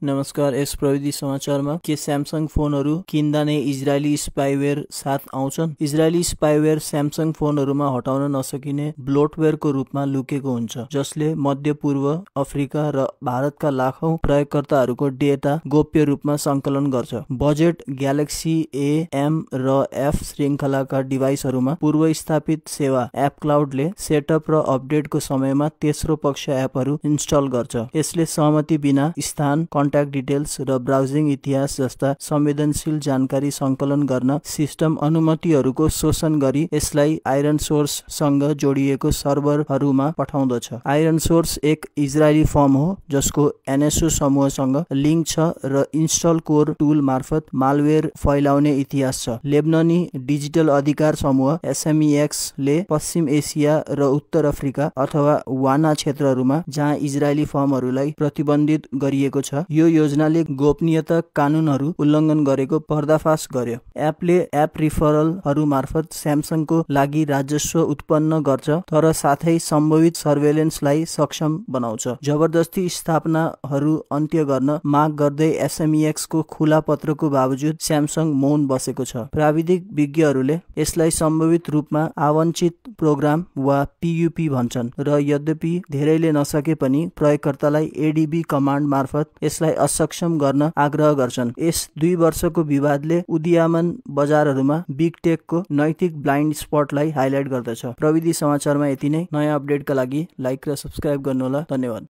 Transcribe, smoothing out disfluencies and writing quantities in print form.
नमस्कार। यस प्रविधि समाचारमा के स्यामसङ फोनहरू किन्दा नै इजरायली स्पाइवेयर साथ आउँछन्। इजरायली स्पाइवेयर स्यामसङ फोनहरूमा हटाउन नसकिने ब्लोटवेयरको रूपमा लुकेको हुन्छ, जसले मध्य पूर्व, अफ्रिका र भारतका लाखौं प्रयोगकर्ताहरूको डेटा गोप्य रूपमा सङ्कलन गर्छ। बजेट ग्यालेक्सी ए, एम र एफ श्रृङ्खलाका डिभाइसहरूमा पूर्व स्थापित सेवा एप क्लाउडले सेटअप र अपडेटको समयमा तेस्रो पक्ष एपहरू इन्स्टल गर्छ। यसले सहमति बिना स्थान, कन्ट्याक्ट डिटेल्स र ब्राउजिङ इतिहास जस्ता संवेदनशील जानकारी सङ्कलन गर्न सिस्टम अनुमतिहरूको शोषण गरी यसलाई आइरन सोर्ससँग जोडिएको सर्भरहरूमा पठाउँदछ। आइरन सोर्स एक इजरायली फर्म हो जसको एनएसओ समूहसँग लिङ्क छ र इन्स्टल कोर टुल मार्फत मालवेयर फैलाउने इतिहास छ। लेबननी डिजिटल अधिकार समूह SMEX ले पश्चिम एसिया र उत्तर अफ्रिका अथवा वाना क्षेत्रहरूमा जहाँ इजरायली फर्महरूलाई प्रतिबन्धित गरिएको छ, यो योजनाले गोपनीयता कानुनहरू उल्लङ्घन गरेको पर्दाफास गर्यो। एपले एप रिफरलहरू मार्फत स्यामसङको लागि राजस्व उत्पन्न गर्छ, तर साथै सम्भावित सर्वेलेन्सलाई सक्षम बनाउँछ। जबरजस्ती स्थापनाहरू अन्त्य गर्न माग गर्दै SMEX को खुला पत्रको बावजुद स्यामसङ मौन बसेको छ। प्राविधिक विज्ञहरूले यसलाई सम्भावित रूपमा आवञ्चित प्रोग्राम वा PUP भन्छन् र यद्यपि धेरैले नसके पनि प्रयोगकर्तालाई ADB कमान्ड मार्फत यसलाई असक्षम गर्न आग्रह गर्छन्। यस 2 वर्षको विवादले उदीयमान बजारहरूमा बिग टेकको नैतिक ब्लाइन्ड स्पटलाई हाइलाइट गर्दछ। प्रविधि समाचारमा यति नै। नयाँ अपडेटका लागि लाइक र सब्स्क्राइब गर्नुहोला। धन्यवाद।